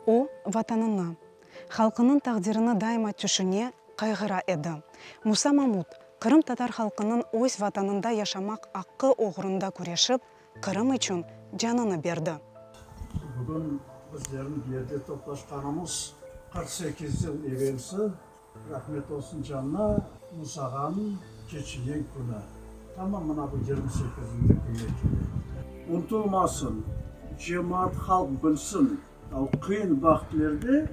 O, Vatanını, halqınıñ taqdirini daima tüşüne, qayğıra edi. Musa Mamut, qırımtatar halqınıñ öz Vatanında yaşamaq aqqı oğrunda küreşip, Qırım içün canını berdi. Bugün bizlerniñ bu yerde toplaşqanımız 48 yıl evelsi Rahmet olsun canına, Musa ağanıñ keçingen künü, tamam mına bu yirmi sekizinci künge kele. Unutılmasın, cemaat, halq bilsin, o qıyın vaqıtlerde,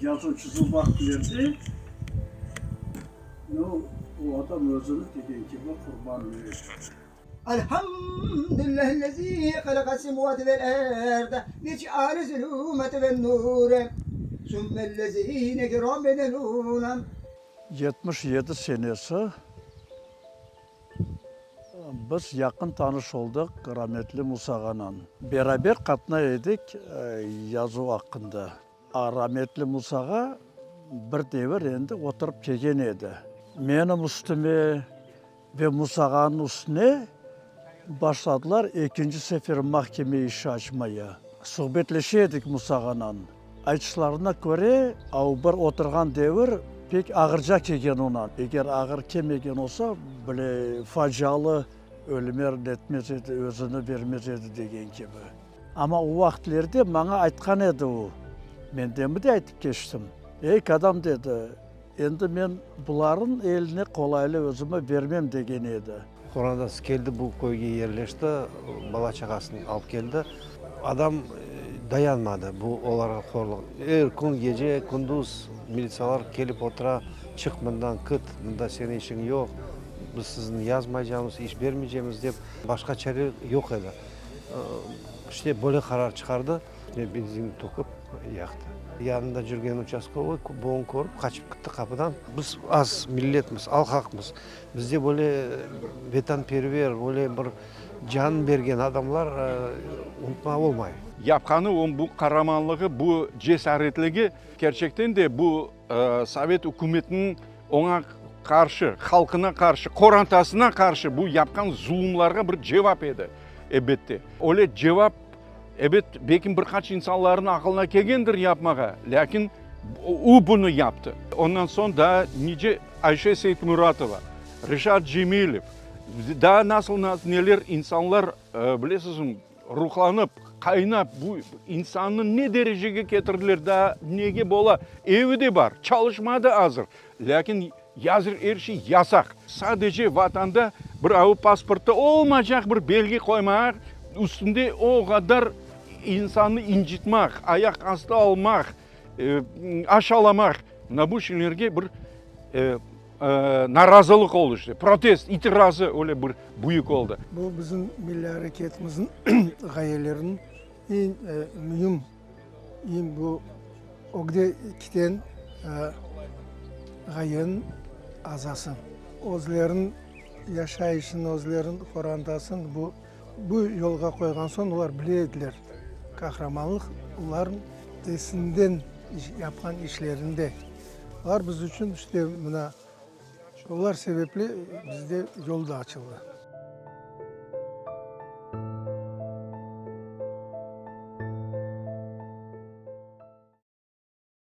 yazuv-çizuv vaqıtlerde, nu, o adam özüni degen kibi qurban etti. Elhamdüllahillezî halaqas semavâti vel erde ve ceale zulûmate ven nûre sümmellezîne keferû. 77 senesi biz yaqın tanış oldıq rametli Musa ağanan. Beraber qatnay edik yazuv aqqında. A rametli Musa ağa bir devir endi oturıp kelgen edi. Menim üstüme Ve Musa ağanıñ üstüne başladılar ekinci sefer mahkeme işi açmaya. Suhbetleşe edik Musa ağanan. Aytışlarına köre, o bir oturğan devir pek ağırca kelgen oña. Eger ağır kelmegen olsa, bile facialı ölümer netmez edi, özüni bermez edi degen kibi. Amma o vaqıtlerde maña aytqan edi o, men demi de aytıp keçtim. Ey, kadâm, dedi, Endi men bularnıñ eline qolaylı özümi bermem degen edi. Qorantası keldi, bu köyge yerleşti, bala-çağasını alıp keldi. Adam dayanmadı bu olarğa qorluq. Er kün gece, kündüz militsiyalar kelip otura, çıq mından, kit, mında seniñ işiñ yoq, biz sizni yazmaycamız, iş bermeycemiz dep. Başqa çare yoq edi. İşte, böyle qarar çıqardı. Üstüne benzin töküp yaqtı. Yanında yürgen uçastkovoy bunı körip qaçıp kitti qapıdan. Biz az milletmiz, alqaqmız. Bizde böyle vetanperver, böyle bir canın bergen adamlar unutmağa olmay. Yapqanı onıñ bu qaramanlığı, bu cesaretligi kerçekten de bu sovet ükümetiniñ oña qarşı, halqına qarşı, qorantasına qarşı bu yapqan zulumlarğa bir cevap edi, elbette. Öyle cevap Ebet, belki bir qaç insanlarnıñ aqılına kelgendir yapmağa, lâkin o bunı yaptı. Ondan soñ daa nice Ayşe Seytmuratova, Reşat Cemilev, daa nasıl neler insanlar, bilesizmi, ruhlanıp, qaynap, bu insannı ne derecege ketirdiler, daa nege bola, evi de bar, çalışma da azır, lâkin yazır er şey yasaq. Sadece vatanda bir avu pasportta olmaycaq bir belgi qoymaq, üstünde o qadar insannı incitmaq, ayaq astı almaq, aşalamaq, mına bu şeylerge bir narazılıq oldı işte, protest, itirazı öyle bir büyük oldı. Bu bizim milliy areketimizniñ ğayeleriniñ eñ müim, eñ bu ögde kiten ğayeniñ azası. Özleriniñ yaşayışını, özleriniñ qorantasını bu bu yolğa qoyğan soñ olar bile ediler, qahramanlıq olarnıñ esinden yapqan işlerinde. Olar biz içün işte mına olar sebepli bizde yol da açıldı.